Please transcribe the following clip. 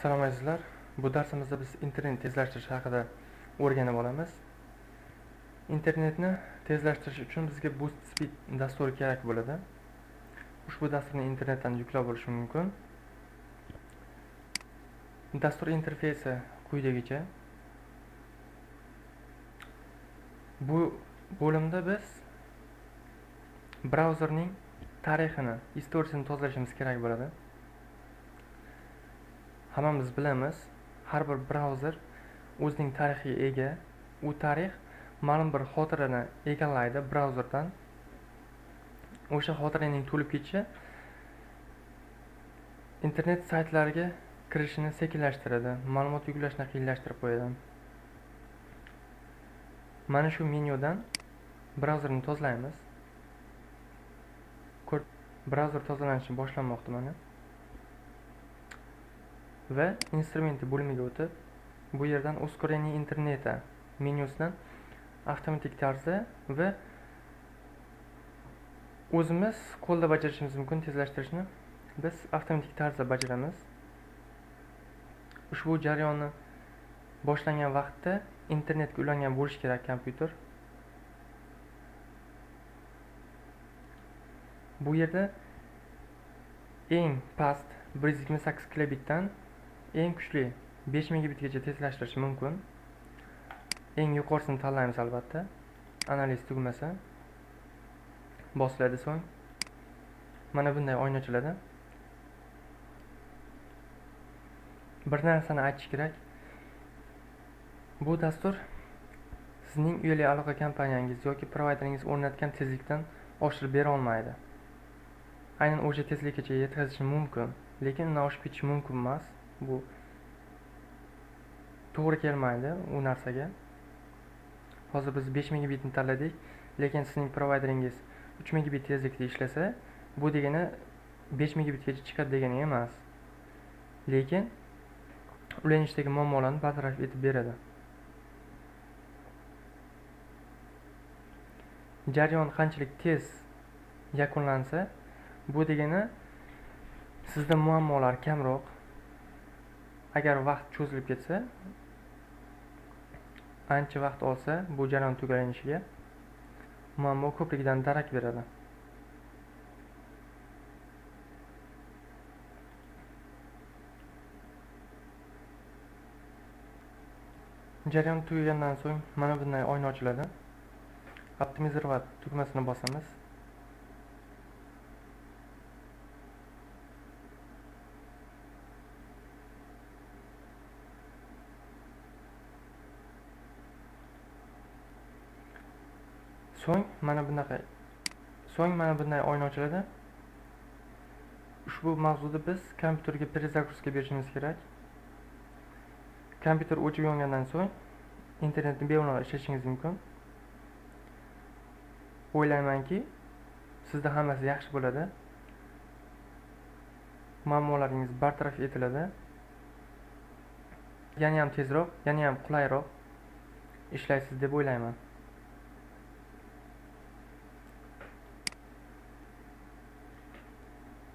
Salom azizlar. Bu darsimizda biz internet tezlashtirish haqida o'rganib olamiz. Internetni tezlashtirish uchun bizga Boost Speed dasturi kerak bo'ladi. Ushbu dasturni internetdan yuklab olish mumkin. Dastur interfeysi quyidagicha. Bu bo'limda biz brauzerning tarixini, istoriyasini tozalashimiz kerak bo'ladi. Hammamiz bilamiz, har bir brauzer o'zining tarixiga ega. U tarix ma'lum bir xotirani egallaydi brauzerdan. O'sha xotiraning to'lib ketishi internet saytlariga kirishini sekinlashtiradi, ma'lumot yuklashni qiyinlashtirib qo'yadi. Mana shu menyudan brauzerni tozalaymiz. Brauzer tozalanishi boshlanmoqda mana. Va instrumenti bo'limiga o'tib, bu yerdan ускорение interneta menyusidan avtomatik tarzda va o'zimiz qo'lda bajarishimiz mumkin tezlashtirishni. Biz avtomatik tarzda bajaramiz. Ushbu jarayonni boshlangan vaqtda internetga ulangan bo'lishi kerak kompyuter. Bu yerda eng past 128 kilobitdan eng kuchli 5 megabitgacha tezlashtirish mumkin. Eng yuqorisini tanlaymiz albatta. Analiz tugmasi bosiladi, so'ng mana bunday oyna ochiladi. Bir narsani aytish kerak. Bu dastur sizning uyali aloqa kompaniyangiz yoki provayderingiz o'rnatgan tezlikdan oshirib bera olmaydi. Aynan o'sha tezlikgacha yetkazishi mumkin, lekin undan oshib ketishi mumkin emas. Bu to'g'ri kelmaydi u narsaga. Hozir biz 5 megabitni tanladik, lekin sizning provayderingiz 3 megabit tezlikda ishlasa, bu degani 5 megabitgacha chiqadi degani emas. Lekin ulanishdagi muammolarni bartaraf etib beradi. Jarayon qanchalik tez yakunlansa, bu degani sizda muammolar kamroq. Agar vaqt cho'zilib ketsa, ancha vaqt olsa, bu jarayon tugallanishiga muammo ko'pligidan darak beradi. Jarayon tugagandan so'ng mana bunday oyna ochiladi. Optimizirovat tugmasini bosamiz. So'ng mana bunday oyna ochiladi. Ushbu mavzuda biz kompyuterga перезагрузка berishimiz kerak. Kompyuter o'chib yongandan so'ng internetni bemalol ishlashingiz mumkin. O'ylaymanki, sizda hammasi yaxshi bo'ladi. Muammolaringiz bartaraf etiladi. Yana ham tezroq, yana ham qulayroq ishlaysiz deb o'ylayman.